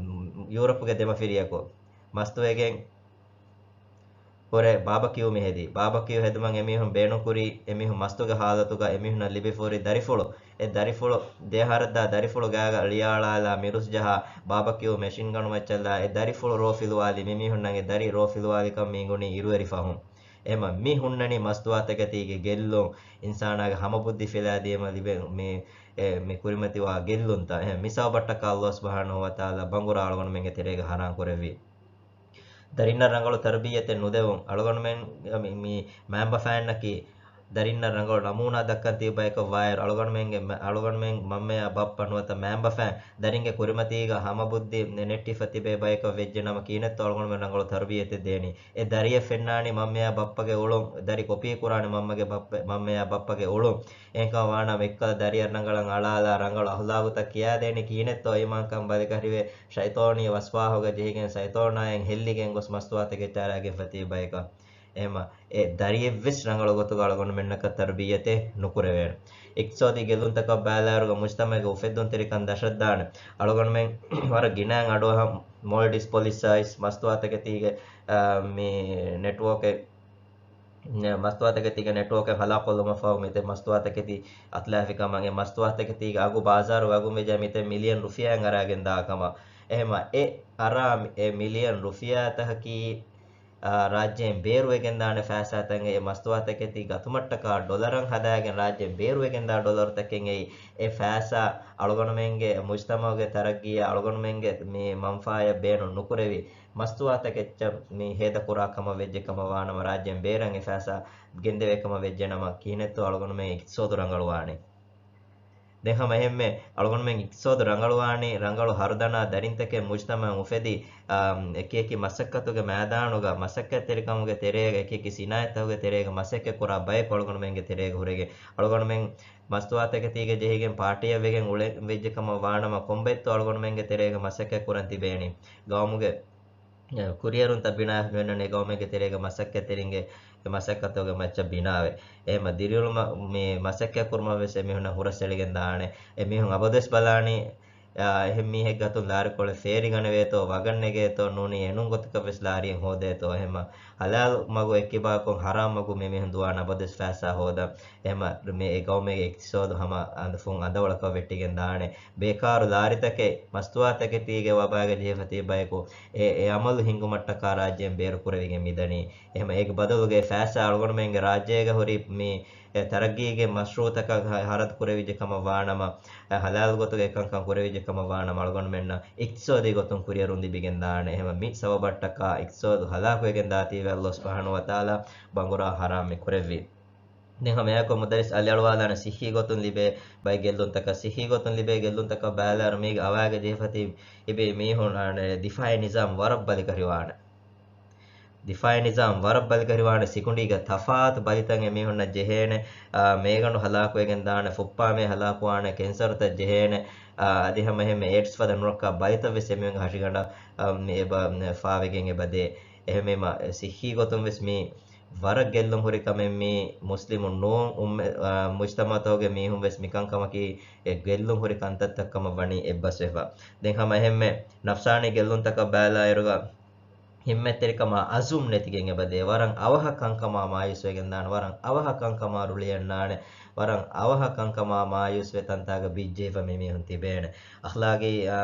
ޔޫރަޕުގެ ދެމަފިރިޔަކު މަސްތުވެގެން ހުރެ ބާބަކިއު މި ހެދީ. ބާބަކިއު ހެދުމަށް އެމީހުން ބޭނުންކުރީ، އެމީހުން މަސްތުގެ ހާލަތުގަ އެމީހުންނަށް ލިބިފަހުރި ދަރިފުޅު، އެ ދަރިފުޅު ދެ އަހަރަށްދާ ދަރިފުޅު ގާގަ ޅިޔާޅާލާ މިރުސް ޖަހާ، ބާބަކިއު މެޝިންގަނު މައްޗަށްލާ އެ ދަރިފުޅު ރޯފިލުވާލި، މިމީހުންނަށް އެ ދަރި ރޯފިލުވާލިކަން މި އިނގުނީ އިރުވެރި ފަހުން. އެހެމަ މި ހުންނަނީ މަސްތުވާތަކެތީގެ ގެއްލުން، އިންސާނާގެ ހަމަބުއްދި ފިލާދިޔަމަ ލިބެ މި، އެ، މި ކުރިމަތިވާ ގެއްލުންތައް. އެހެން މި ސަބަބަށްޓަކާ ﷲ ސުބްޙާނަހޫ ވަތަޢާލާ ބަނގުރާ އަޅުގަނޑުމެންގެ ތެރޭގަ ހަރާން ކުރެއްވި. ދަރިންނަށް ރަނގަޅު ތަރުބިއްޔަތެއް ނުދެވުން. އަޅުގަނޑުމެން މި، މި މައިންބަފައިންނަކީ ދަރިންނަށް ރަނގަޅު ނަމޫނާ ދައްކަން ތިބި ބަޔަކަށް ވާއިރު، އަޅުގަނޑުމެންގެ މަ-، އަޅުގަނޑުމެން މަންމަޔާ ބައްޕަ ނުވަތަ މައިންބަފައިން ދަރިންގެ ކުރިމަތީގަ ހަމަބުއްދި ނެ-، ނެއްޓިފަ ތިބޭ ބަޔަކަށް ވެއްޖެ ނަމަ ކިހިނެއްތޯ އަޅުގަނޑުމެން ރަނގަޅު ތަރުބިއްޔަތެއް ދޭނީ؟ އެ ދަރިއެއް ފެންނާނީ މަންމަޔާ ބައްޕަގެ އުޅުން، ދަރި ކޮޕީ ކުރާނީ މަންމަގެ ބައްޕަ، މަންމަޔާ ބައްޕަގެ އުޅުން. އެހެންކަމަށް ވާނަމަ އެއްކަލަ ދަރިއަށް ރަނގަޅަށް އަޅާލާ ރަނގަޅު އަހުލާގުތައް ކިޔާދޭނީ ކިހިނެއްތޯ؟ އީމާންކަން ބަލިކަށިވެ ޝައިޠޯނީ ވަސްވާހުގަ ޖެހިގެން ޝައިޠޯނާއިން ހެއްލިގެން ގޮސް މަސްތުވާތަކެއްޗާ ރާގެންފަ ތިބި ބަޔަކަށް. އެހެމަ އެ ދަރިއެއްވެސް ރަނގަޅު ގޮތުގަ އަޅުގަނޑުމެންނަކަށް ތަރުބިއްޔަތެއް ނުކުރެވޭނެ. އިޤްތިޞާދީ ގެއްލުންތަކަށް ބައިލާއިރުގަ މުޖްތަމަޢުގެ އުފެއްދުންތެރިކަން ދަށަށްދާނެ. އަޅުގަނޑުމެން ވަރަށް ގިނައިން އަޑުއަހަން މޯލްޑިވްސް ޕޮލިސައިސް މަސްތުވާތަކެތީގެ، އާ، މި ނެޓްވޯކެއް މަސްތުވާތަކެތީގެ ނެޓްވޯކެއް ހަލާކުކޮށްލުމަށްފަހު މި ދެ މަސްތުވާތަކެތި އަތުލާފިކަމަށް އެ މަސްތުވާތަކެތީގެ އަގު ބާޒާރު ވަގުން ވެއްޖެ މިތެއް މިލިއަން ރުފިޔާއެއް އަރާގެން ދާކަމަށް. އެހެމަ އެ އަރާ އެ މިލިއަން ރުފިޔާތަކަކީ، އާ، ރާއްޖޭން ބޭރުވެގެންދާނެ ފައިސާތައް. އެ މަސްތުވާތަކެތި ގަތުމަށްޓަކާ ޑޮލަރަށް ހަދާގެން ރާއްޖޭން ބޭރުވެގެންދާ ޑޮލަރުތަކެއް އެއީ. އެ ފައިސާ އަޅުގަނޑުމެންގެ މުޖްތަމަޢުގެ ތަރައްގީއަށް އަޅުގަނޑުމެންގެ މި މަންފާއަށް ބޭނުން ނުކުރެވި މަސްތުވާތަކެއްޗަށް މި ހޭދަކުރާ ކަމަށް ވެއްޖެ ކަމަށް ވާނަމަ، ރާއްޖޭން ބޭރަށް އެ ފައިސާ ގެންދެވޭ ކަމަށް ވެއްޖެނަމަ، ކިހިނެއްތޯ އަޅުގަނޑުމެން އިޤްތިޞާދު ރަނގަޅުވާނީ؟ ދެން ހަމަ އެހެންމެ އަޅުގަނޑުމެން އިޤްތިޞާދު ރަނގަޅުވާނީ، ރަނގަޅު ހަރުދަނާ ދަރިންތަކެއް މުޖްތަމަޢަށް އުފެދި، އާ، އެކިއެކި މަސައްކަތުގެ މައިދާނުގަ، މަސައްކަތްތެރިކަމުގެ ތެރޭގަ، އެކިއެކި ސިނާއަތްތަކުގެ ތެރޭގަ މަސައްކަތް ކުރާ ބަޔަކު އަޅުގަނޑުމެންގެ ތެރޭގަ ހުރެގެން، އަޅުގަނޑުމެން މަސްތުވާތަކެތީގަ ޖެހިގެން ޕާޓީއަށް ވެގެން އުޅެ ވެއްޖެ ކަމަށް ވާނަމަ، ކޮންބައެއްތޯ އަޅުގަނޑުމެންގެ ތެރޭގަ މަސައްކަތް ކުރަން ތިބޭނީ؟ ގައުމުގެ ކުރިއެރުންތައް ބިނާވެ މިއޮންނަނީ ގައުމެއްގެ ތެރޭގަ މަސައްކަތްތެރިންގެ އެ މަސައްކަތުގެ މައްޗަށް ބިނާވެ. އެހެމަ ދިރިއުޅުމަށް މި މަސައްކަތް ކުރުމަށް ވެސް އެމީހުންނަށް ހުރަސްއެޅިގެން ދާނެ. އެމީހުން އަބަދުވެސް ބަލާނީ، އާ، އެހެން މީހެއް ގަތުން ލާރިކޮޅެއް ފޭރިގަނެވޭތޯ، ވަގަށް ނެގޭތޯ، ނޫނީ އެނޫން ގޮތަކަށް ވެސް ލާރިއެއް ހޯދޭތޯ. އެހެމަ ހަލާލު މަގު އެއްކިބާކޮށް ހަރާމް މަގު މިމީހުން ދުވާނެ އަބަދުވެސް ފައިސާ ހޯދަން. އެހެމަ މި އެ ގައުމެއްގެ އިޤްތިޞާދު ހަމަ އަނދަފުން އަނދަވަޅަކަށް ވެއްޓިގެން ދާނެ. ބޭކާރު ލާރިތަކެއް މަސްތުވާތަކެތީގެ ވަބާގަ ޖެހިފަ ތިބި ބަޔަކު އެ، އެ އަމަލު ހިންގުމަށްޓަކާ ރާއްޖޭން ބޭރު ކުރެވިގެން މިދަނީ. އެހެމަ އޭގެ ބަދަލުގައި ފައިސާ އަޅުގަނޑުމެންގެ ރާއްޖޭގަ ހުރި މި އެ ތަރައްގީގެ މަޝްރޫޢުތަކަށް ހަ-، ހަރަދު ކުރެވިއްޖެ ކަމަށް ވާނަމަ، އެ ހަލާލު ގޮތުގަ އެކަންކަން ކުރެވިއްޖެ ކަމަށް ވާނަމަ، އަޅުގަނޑުމެންނަށް އިޤްތިޞާދީ ގޮތުން ކުރިއެރުން ލިބިގެން ދާނެ. އެހެންވެ، މި ސަބަބަށްޓަކާ އިޤްތިޞާދު ހަލާކުވެގެން ދާތީވެ ﷲ ސުބްޙާނަހޫ ވަތަޢާލާ ބަނގުރާ ޙަރާމް މި ކުރެއްވީ. ދެން ހަމައެއާއެކު މުދައްރިސް އަލިއަޅުވާލާނެ ޞިއްޙީ ގޮތުން ލިބޭ ބައެއް ގެއްލުންތަކަށް، ޞިއްޙީ ގޮތުން ލިބޭ ގެއްލުންތަކަށް ބައިލާއިރު މީގެ އަވާގެ ޖެހިފަތި ތިބި މީހުން، އާނ، ދިފާޢީ ނިޒާމް ވަރަށް ބަލިކަށިވާނެ. ދިފާޢީ ނިޒާމް ވަރަށް ބަލިކަށިވާނެ. ސިކުނޑީގަ ތަފާތު ބަލިތައް އެމީހުންނަށް ޖެހޭނެ. އާ، މޭގަނޑު ހަލާކުވެގެން ދާނެ، ފުއްޕާމޭ ހަލާކުވާނެ، ކެންސަރުތައް ޖެހޭނެ. އާ، އަދި ހަމަ އެހެންމެ އޭޑްސް ފަދަ ނުރައްކާ ބަލިތައް ވެސް އެމީހުންގެ ހަށިގަނޑަށް، އާ، މި އެބަ، މް، ފާވެގެން އެބަ ދޭ. އެހެންވީމަ، ސިއްޙީ ގޮތުން ވެސް މީ ވަރަށް ގެއްލުން ހުރި ކަމެއް. މީ މުސްލިމު ނޫން އުއްމަ-، އާ، މުޖްތަމަޢުތަކުގެ މީހުން ވެސް މިކަންކަމަކީ އެ ގެއްލުން ހުރި ކަންތައްތައް ކަމަށް ވަނީ އެއްބަސްވެފަ. ދެން ހަމަ އެހެންމެ ނަފްސާނީ ގެއްލުންތަކަށް ބައިލާއިރުގަ، ހިންމަތްތެރިކަމާ އަޒުމް ނެތިގެން އެބަދޭ. ވަރަށް އަވަހަށް ކަންކަމާ މާޔޫސްވެގެންދާނެ. ވަރަށް އަވަހަށް ކަންކަމާ ރުޅިއަންނާނެ. ވަރަށް އަވަހަށް ކަންކަމާ މާޔޫސްވެ ތަންތާގަ ބިއްޖެހިފަ މި މީހުން ތިބޭނެ. އަޚްލާގީ، އާ،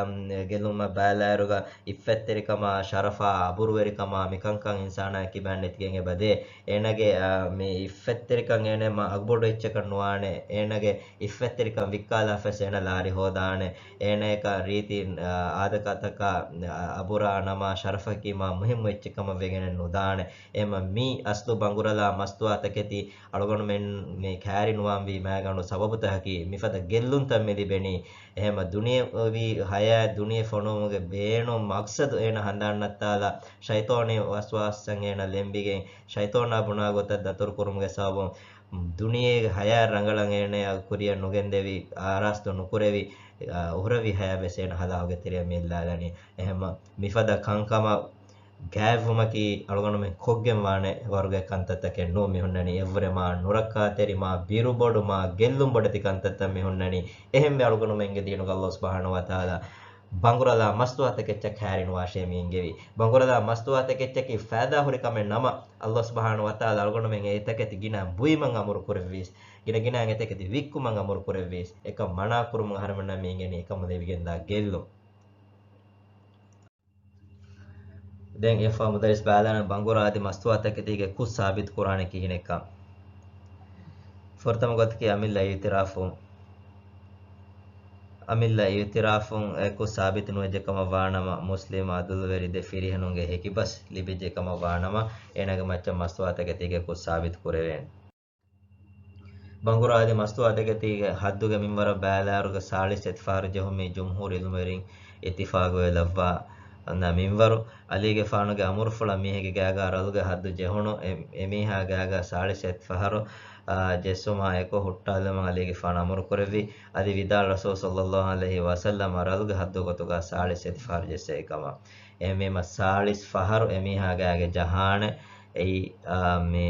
ގެއްލުމަށް ބައިލާއިރުގަ އިއްފަތްތެރިކަމާ، ޝަރަފާ، އަބުރުވެރިކަމާ މިކަންކަން އިންސާނާ ކިބައިން ނެތިގެން އެބަދޭ. އޭނަގެ، އާ، މި އިއްފަތްތެރިކަން އޭނަ މާ އަގުބޮޑު އެއްޗަކަށް ނުވާނެ. އޭނަގެ އިއްފަތްތެރިކަން ވިއްކާލާފަސް އޭނަ ލާރި ހޯދާނެ. އޭނަޔަކަށް ރީތި، އާ، އާދަކާތަކާ، އާ، އަބުރާ ނަމާ ޝަރަފަކީ މާ މުހިއްމު އެއްޗެއް ކަމަށް ވެގެނެއް ނުދާނެ. އެހެންމަ މީ އަސްލު ބަނގުރަލާ މަސްތުވާތަކެތި އަޅުގަނޑުމެން މި ކައިރި ނުވާންވީ މާގަނޑު ސަބަބުތަކަކީ މިފަދަ ގެއްލުންތައް މި ލިބެނީ. އެހެންމަ ދުނިޔެވީ ހަޔާތް ދުނިޔެ ފޮނުވުމުގެ ބޭނުން މަޤްޞަދު އޭނަ ހަނދާން ނައްތާލާ ޝައިޠާނީ ވަސްވާސްތައް އޭނަ ލެންބިގެން ޝައިޠާނާ ބުނާ ގޮތަށް ދަތުރުކުރުމުގެ ސަބަބުން ދުނިޔޭގެ ހަޔާތް ރަނގަޅަށް އޭނަޔާ ކުރިއަށް ނުގެންދެވި، އާރާސްތު ނުކުރެވި، އާ، އުހުރެވި ހަޔާތް ވެސް އޭނަ ހަލާކުގެ ތެރެއަށް މި އެއްލާލަނީ. އެހެންމަ މިފަދަ ކަންކަމަށް ގާތްވުމަކީ އަޅުގަނޑުމެން ކޮށްގެން ވާނެ ވަރުގެ ކަންތައްތަކެއް ނޫން. މި ހުންނަނީ އެއްވުރެ މާ ނުރައްކާތެރި، މާ ބިރުބޮޑު، މާ ގެއްލުން ބޮޑެތި ކަންތައްތައް މި ހުންނަނީ. އެހެންވެ އަޅުގަނޑުމެންގެ ދީނުގަ ﷲ ސުބްޙާނަހޫ ވަތަޢާލާ ބަނގުރަލާ މަސްތުވާތަކެއްޗަށް ކައިރިނުވާށޭ މި އިންގެވީ. ބަނގުރަލާ މަސްތުވާތަކެއްޗަކީ ފައިދާ ހުރި ކަމެއް ނަމަ، ﷲ ސުބްޙާނަހޫ ވަތަޢާލާ އަޅުގަނޑުމެން އެ އެތަކެތި ގިނަ ބުއިމަށް އަމުރު ކުރެއްވީސް، ގިނަ ގިނައިން އެތަކެތި ވިއްކުމަށް އަމުރު ކުރެއްވީސް، އެކަން މަނާ ކުރުމުގެ އަހަރުމެންނަށް މި އިނގެނީ އެކަމުން ލިބިގެންދާ ގެއްލުން. ދެން އެފާ މުދައްރިސް ބައިލާނަން ބަނގުރާ އަދި މަސްތުވާތަކެތީގެ ކުށް ސާބިތު ކުރާނެ ކިހިނެއްކަން. ފުރަތަމަ ގޮތަކީ އަމިއްލަ އިއުތިރާފުން. އަމިއްލަ އިއުތިރާފުން އެ ކުށް ސާބިތު ނުވެއްޖެ ކަމަށް ވާނަމަ، މުސްލިމް އަދުލުވެރި ދެ ފިރިހެނުންގެ ހެކިބަސް ލިބިއްޖެ ކަމަށް ވާނަމަ، އޭނާގެ މައްޗަށް މަސްތުވާތަކެތީގެ ކުށް ސާބިތު ކުރެވޭނެ. ބަނގުރާ އަދި މަސްތުވާތަކެތީގެ ހައްދުގެ މިންވަރަށް ބައިލާއިރުގަ ސާޅީސް އެތި ފަހަރު ޖެހުމީ ޖުމްހޫރު އިލްމުވެރިން އިއްތިފާގުވެ ލައްވާ ނަ މިންވަރު، ޢަލީގެފާނުގެ އަމުރުފުޅަށް މީހެއްގެ ގާގާ ރަލުގެ ހައްދު ޖެހުނު އެ، އެމީހާ ގާގާ ސާޅީސް އެތި ފަހަރު، އާ، ޖެއްސުމާ އެކު ހުއްޓާލުމަށް ޢަލީގެފާނު އަމުރު ކުރެއްވި. އަދި ވިދާޅު ރަސޫލު ޞައްލައްލާހު ޢަލައިހި ވަސައްލަމަ ރަލުގެ ހައްދު ގޮތުގަ ސާޅީސް އެތި ފަހަރު ޖެއްސޭ ކަމަށް. އެހެންވީމަ ސާޅީސް ފަހަރު އެމީހާ ގާގެ ޖަހާނެ އެއީ، އާ، މި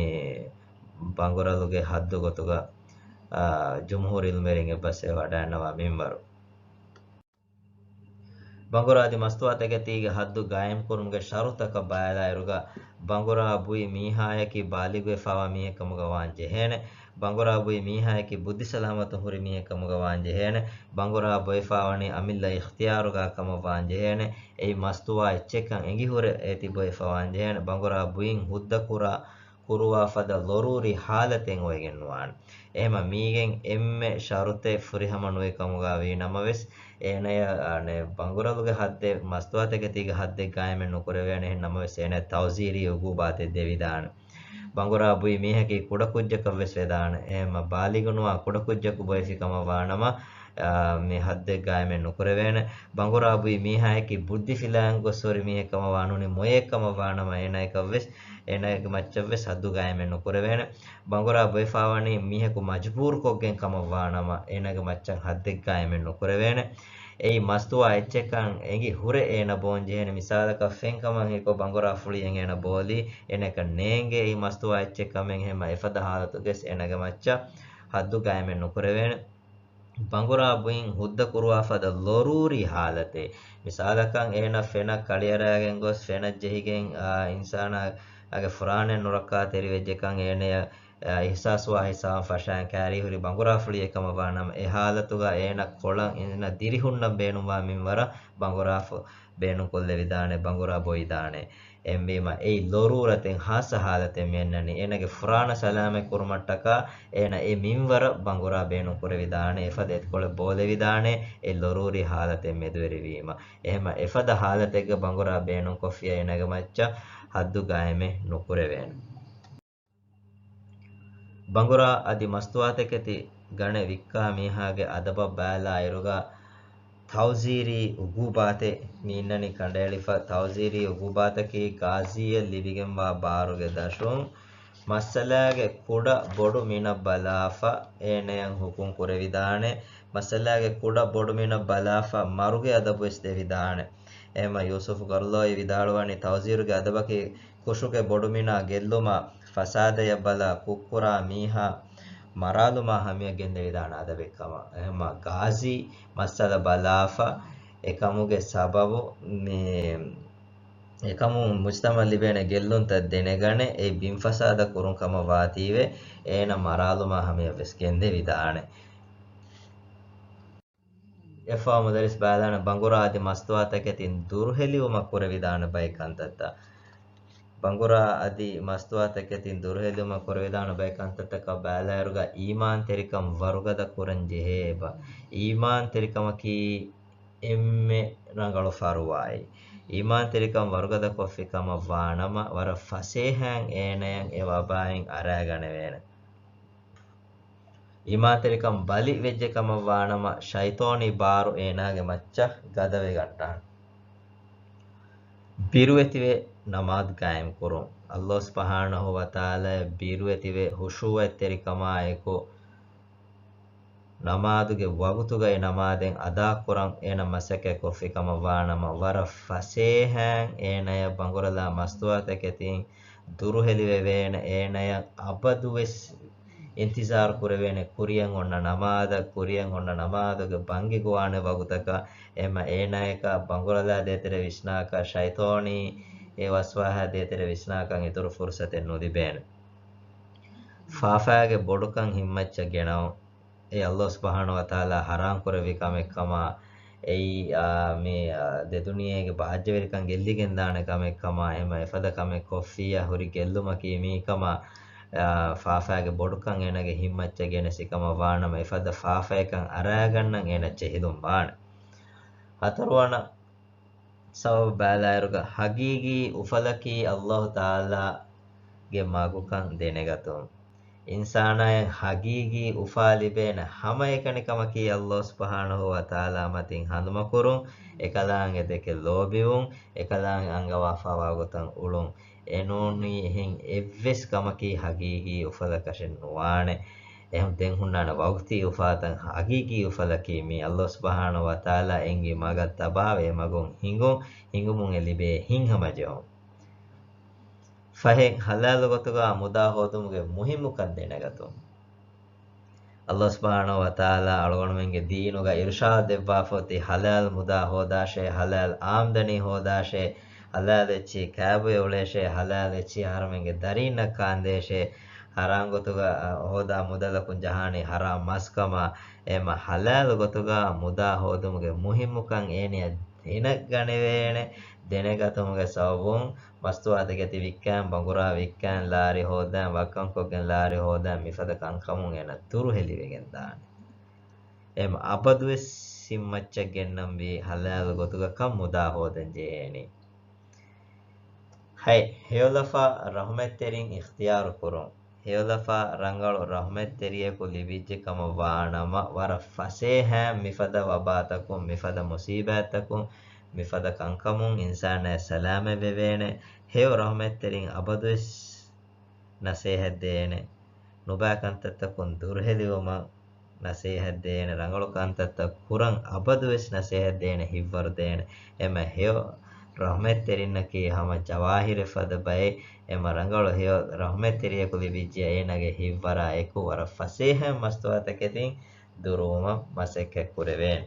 ބަނގުރަލުގެ ހައްދު ގޮތުގަ، އާ، ޖުމްހޫރު އިލްމުވެރިން އެއްބަސްވެ ވަޑައިންނަވާ މިންވަރު. ބަނގުރާ އަދި މަސްތުވާތަކެތީގެ ހައްދު ގާއިމްކުރުމުގެ ޝަރުތަކަށް ބައިލާއިރުގަ، ބަނގުރާ ބުއި މީހާޔަކީ ބާލިޣުވެފާވާ މީހެއް ކަމުގަ ވާން ޖެހޭނެ. ބަނގުރާ ބުއި މީހާޔަކީ ބުއްދި ސަލާމަތުން ހުރި މީހެއް ކަމުގަ ވާން ޖެހޭނެ. ބަނގުރާ ބޮއެފާވަނީ އަމިއްލަ އިޚްތިޔާރުގަ ކަމަށް ވާން ޖެހޭނެ. އެއީ މަސްތުވާ އެއްޗެއްކަން އެނގި ހުރެ އޭތި ބޮއެފަ ވާން ޖެހޭނެ. ބަނގުރާ ބުއިން ހުއްދަ ކުރާ ކުރުވާ ފަދަ ލޮރޫރީ ހާލަތެއް އޮވެގެން ނުވާނެ. އެހެމަ މީގެން އެންމެ ޝަރުތެއް ފުރިހަމަ ނުވި ކަމުގަ ވީ ނަމަވެސް، އޭނަޔަށް، އަނެއް، ބަނގުރަލުގެ ހައްދެއް، މަސްތުވާތަކެތީގެ ހައްދެއް ގާއިމެއް ނުކުރެވޭނެ. އެހެން ނަމަވެސް އޭނަޔަށް ތައުޒީރީ އުގޫބާތެއް ދެވިދާނެ. ބަނގުރާ ބުއި މީހަކީ ކުޑަކުއްޖަކަށް ވެސް ވެދާނެ. އެހެމަ ބާލިޣު ނުވާ ކުޑަކުއްޖަކު ބޮއެފި ކަމަށް ވާނަމަ، އާ، މި ހައްދެއް ގާއިމެއް ނުކުރެވޭނެ. ބަނގުރާ ބުއި މީހާޔަކީ ބުއްދި ފިލާން ގޮސް ހުރި މީހެއް ކަމަށް ވާ ނޫނީ މޮޔައެއް ކަމަށް ވާނަމަ، އޭނާޔަކަށް ވެސް، އޭނާގެ މައްޗަށް ވެސް ހައްދު ގާއިމެއް ނުކުރެވޭނެ. ބަނގުރާ ބޮއެފާވަނީ މީހަކު މަޖުބޫރުކޮށްގެން ކަމަށް ވާނަމަ، އޭނާގެ މައްޗަށް ހައްދެއް ގާއިމެއް ނުކުރެވޭނެ. އެއީ މަސްތުވާ އެއްޗެއްކަން އެނގި ހުރެ އޭނަ ބޯން ޖެހޭނެ. މިސާލަކަށް ފެންކަމަށް ހެކޮ ބަނގުރާ ފުޅިއެއް އޭނަ ބޯލީ، އޭނަޔަކަށް ނޭނގޭ އެއީ މަސްތުވާ އެއްޗެއް ކަމެއް. އެހެމަ އެފަދަ ހާލަތުގަސް އޭނާގެ މައްޗަށް ހައްދު ގާއިމެއް ނުކުރެވޭނެ. ބަނގުރާ ބުއިން ހުއްދަ ކުރުވާ ފަދަ ލޮރޫރީ ހާލަތެއް. މިސާލަކަށް އޭނަ ފެނަށް ކަޅިއަރާގެން ގޮސް ފެނަށް ޖެހިގެން، އާ، އިންސާނާގެ ފުރާނައެއް ނުރައްކާތެރިވެއްޖެކަން އޭނަޔަށް، އާ، އިޙްސާސްވާ ހިސާބަށް ފަށަން ކައިރީހުރި ބަނގުރާފުޅިއެއް ކަމަށް ވާނަމަ، އެ ހާލަތުގަ އޭނަ ކޮޅަށް އޭނަ ދިރިހުންނަން ބޭނުންވާ މިންވަރަށް ބަނގުރާފު ބޭނުންކޮށްލެވިދާނެ، ބަނގުރާ ބޮއިދާނެ. އެހެންވީމަ، އެއީ ލޮރޫރަތެއް، ހާއްސަ ހާލަތެއް މިއަންނަނީ. އޭނަގެ ފުރާނަ ސަލާމަތް ކުރުމަށްޓަކާ އޭނަ އެ މިންވަރަށް ބަނގުރާ ބޭނުން ކުރެވިދާނެ، އެފަދަ އެތިކޮޅެއް ބޯލެވިދާނެ، އެ ލޮރޫރީ ހާލަތެއް މެދުވެރިވީމަ. އެހެމަ އެފަދަ ހާލަތެއްގަ ބަނގުރާ ބޭނުންކޮށްފިޔަ އޭނަގެ މައްޗަށް ހައްދު ގާއިމެއް ނުކުރެވޭނެ. ބަނގުރާ އަދި މަސްތުވާތަކެތި ގަނެ ވިއްކާ މީހާގެ އަދަބަށް ބައިލާ އިރުގަ ތައުޒީރީ އުގޫބާތެއް މި އިންނަނީ ކަނޑައެޅިފަ. ތައުޒީރީ އުގޫބާތަކީ ގާޒީއަށް ލިބިގެންވާ ބާރުގެ ދަށުން މައްސަލާގެ ކުޑަ ބޮޑު މިނަށް ބަލާފަ އޭނަޔަށް ހުކުމް ކުރެވިދާނެ. މައްސަލާގެ ކުޑަ ބޮޑު މިނަށް ބަލާފަ މަރުގެ އަދަބުވެސް ދެވިދާނެ. އެހެމަ ޔޫސުފު ޤަރަޟާވީ ވިދާޅުވަނީ ތައުޒީރުގެ އަދަބަކީ ކުށުގެ ބޮޑުމިނާ ގެއްލުމާ، ފަސާދަޔަށް ބަލާ ކުށްކުރާ މީހާ މަރާލުމާ ހަމަޔަށް ގެންދެވިދާނެ އަދަބެއްކަމަށް. އެހެންމާ ގާޒީ މައްސަލަ ބަލާފަ، އެކަމުގެ ސަބަބު މި، އެކަމުން މުޖްތަމަޢަށް ލިބޭނެ ގެއްލުންތައް ދެނެގަނެ، އެ ބިން ފަސާދަ ކުރުން ކަމަށް ވާތީވެ، އޭނަ މަރާލުމާ ހަމަޔަށް ވެސް ގެންދެވިދާނެ. އެފާ މުދައްރިސް ބައިލާނެ ބަނގުރާ އަދި މަސްތުވާތަކެތިން ދުރުހެލިވުމަށް ކުރެވިދާނެ ބައެއް ކަންތައްތައް. ބަނގުރާ އަދި މަސްތުވާތަކެތިން ދުރުހެލިވުމަށް ކުރެވިދާނެ ބައެއް ކަންތައްތަކަށް ބައިލާއިރުގަ އީމާންތެރިކަން ވަރުގަދަ ކުރަން ޖެހޭ އެބަ. އީމާންތެރިކަމަކީ އެންމެ ރަނގަޅު ފަރުވާއެއް. އީމާންތެރިކަން ވަރުގަދަ ކޮށްފި ކަމަށް ވާނަމަ، ވަރަށް ފަސޭހައިން އޭނަޔަށް އެ ވަބާއިން އަރާގަނެވޭނެ. އީމާންތެރިކަން ބަލި ވެއްޖެ ކަމަށް ވާނަމަ، ޝައިޠާނީ ބާރު އޭނާގެ މައްޗަށް ގަދަވެގަންނާނެ. ބިރުވެތިވެ ނަމާދު ގާއިމް ކުރުން. ﷲ ސުބްޙާނަހޫ ވަތަޢާލާއަށް ބިރުވެތިވެ ޚުޝޫޢަތްތެރިކަމާއެކު، ނަމާދުގެ ވަގުތުގައި ނަމާދެއް އަދާކުރަން އޭނަ މަސައްކަތް ކޮށްފި ކަމަށް ވާނަމަ، ވަރަށް ފަސޭހައިން އޭނަޔަށް ބަނގުރަލާ މަސްތުވާތަކެތިން ދުރުހެލިވެވޭނެ، އޭނަޔަށް އަބަދުވެސް އިންތިޒާރު ކުރެވޭނެ ކުރިޔަށް އޮންނަ ނަމާދަށް، ކުރިޔަށް އޮންނަ ނަމާދުގެ ބަންގިގޮވާނެ ވަގުތަކަށް. އެހެމަ އޭނާޔަކަށް ބަނގުރަލާ ދޭތެރެ ވިސްނާކަށް، ޝައިޠާނީ އެ ވަސްވާހާ ދޭތެރެ ވިސްނާކަށް އިތުރު ފުރުޞަތެއް ނުލިބޭނެ. ފާފާގެ ބޮޑުކަން ހިތްމައްޗަށް ގެނައުން. އެ ﷲ ސުބްޙާނަހޫ ވަތަޢާލާ ޙަރާމް ކުރެއްވި ކަމެއްކަމާ، އެއީ، އާ، މި، އާ، ދެ ދުނިޔޭގެ ބާއްޖަވެރިކަން ގެއްލިގެންދާނެ ކަމެއްކަމާ، އެހެމަ އެފަދަ ކަމެއް ކޮށްފިއްޔާ ހުރި ގެއްލުމަކީ މީކަމާ، އާ، ފާފާގެ ބޮޑުކަން އޭނަގެ ހިތްމައްޗަށް ގެނެސި ކަމަށް ވާނަމަ، އެފަދަ ފާފަޔަކަށް އަރާގަންނަން އޭނަ ޖެހިލުން ވާނެ. ހަތަރުވަނަ ސަބަބަށް ބައިލާއިރުގަ ޙަޤީޤީ އުފަލަކީ ﷲ ތަޢާލާގެ މަގުކަން ދެނެގަތުން. އިންސާނާއަށް ޙަޤީޤީ އުފާ ލިބޭނެ ހަމައެކަނިކަމަކީ ﷲ ސުބްޙާނަހޫ ވަތަޢާލާ މަތިން ހަނދުމަކުރުން، އެކަލާނގެ ދެކެ ލޯބިވުން، އެކަލާނގެ އަންގަވާފާވާ ގޮތަށް އުޅުން. އެނޫނީ އެހެން އެއްވެސް ކަމަކީ ޙަޤީޤީ އުފަލަކަށެއް ނުވާނެ. އެހެން ދެން ހުންނާނެ ވަގުތީ އުފާތައް. ޙަޤީޤީ އުފަލަކީ މީ ﷲ ސުބްޙާނަހޫ ވަތަޢާލާ އެންގި މަގަށް ތަބާވެ، އެ މަގުން ހިނގުން، ހިނގުމުން އެ ލިބޭ ހިތްހަމަޖެހުން. ފަހެ، ޙަލާލު ގޮތުގަ މުދާ ހޯދުމުގެ މުހިއްމުކަން ދެނެގަތުން. ﷲ ސުބްޙާނަހޫ ވަތަޢާލާ އަޅުގަނޑުމެންގެ ދީނުގަ އިރުޝާދު ދެއްވާފަ އޮތީ ޙަލާލު މުދާ ހޯދާށޭ، ޙަލާލު އާމްދަނީ ހޯދާށޭ، ޙަލާލު އެއްޗިހި ކާބޮއެ އުޅޭށޭ، ޙަލާލު އެއްޗިހި އަހަރުމެންގެ ދަރީންނަށް ކާންދޭށޭ، ޙަރާމް ގޮތުގަ، އަ، ހޯދާ މުދަލަކުން ޖަހާނީ ޙަރާމް މަސްކަމާ، އެހެމަ ޙަލާލު ގޮތުގަ މުދާ ހޯދުމުގެ މުހިއްމުކަން އޭނަޔަށް ދެނެގަނެވޭނެ. ދެނެގަތުމުގެ ސަބަބުން މަސްތުވާތަކެތި ވިއްކާން، ބަނގުރާ ވިއްކާން، ލާރި ހޯދާން، ވައްކަންކޮށްގެން ލާރި ހޯދާން، މިފަދަ ކަންކަމުން އޭނަ ދުރުހެލިވެގެން ދާނެ. އެހެމަ އަބަދުވެސް ހިތްމައްޗަށް ގެންނަންވީ ޙަލާލު ގޮތުގަ ކަން މުދާ ހޯދަން ޖެހޭނީ. ހަތް، ހެޔޮލަފާ ރަޙުމަތްތެރިން އިޚްތިޔާރު ކުރުން. ހެޔޮލަފާ ރަނގަޅު ރަޙުމަތްތެރިޔަކު ލިބިއްޖެ ކަމަށް ވާނަމަ، ވަރަށް ފަސޭހައިން މިފަދަ ވަބާތަކުން، މިފަދަ މުސީބާތްތަކުން، މިފަދަ ކަންކަމުން އިންސާނާއަށް ސަލާމަތް ވެވޭނެ. ހެޔޮ ރަޙުމަތްތެރިން އަބަދުވެސް ނަސޭހަތް ދޭނެ. ނުބައި ކަންތައްތަކުން ދުރުހެލިވުމަށް ނަސޭހަތް ދޭނެ. ރަނގަޅު ކަންތައްތައް ކުރަން އަބަދުވެސް ނަސޭހަތް ދޭނެ، ހިތްވަރު ދޭނެ. އެމަ ހެޔޮ ރަޙުމަތްތެރިންނަކީ ހަމަ ޖަވާހިރެއް ފަދަ ބައެއް. އެމަ ރަނގަޅު ހެޔޮ ރަޙުމަތްތެރިޔަކު ލިބިއްޖެ އޭނާގެ ހިތްވަރާ އެކު ވަރަށް ފަސޭހައިން މަސްތުވާތަކެތިން ދުރުވުމަށް މަސައްކަތް ކުރެވޭނެ.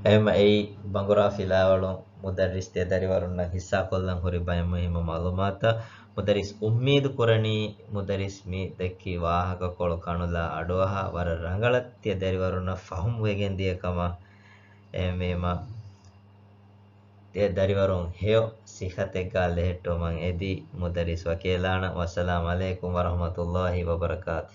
އެހެންވީމަ އެއީ ބަނގުރާ ފިލާވަޅުން މުދައްރިސް ތިޔަ ދަރިވަރުންނަށް ހިއްސާކޮށްލަން ހުރި ބައެއް މުހިއްމު މައުލޫމާތުތައް. މުދައްރިސް އުއްމީދު ކުރަނީ މުދައްރިސް މި ދެއްކި ވާހަކަކޮޅު ކަނުލާ އަޑުއަހާ ވަރަށް ރަނގަޅަށް ތިޔަ ދަރިވަރުންނަށް ފަހުމް ވެގެން ދިޔަ ކަމަށް. އެހެންވީމަ ދެ ދަރިވަރުން ހެޔޮ ސިފަތެއްގާ ލެހެއްޓުމަށް އެދި މުދައްރިސް ވަކީލާނަށް. ވައްސަލާމް ޢަލައިކުމް ވަރަޙްމަތުﷲި ވަބަރަކާތު.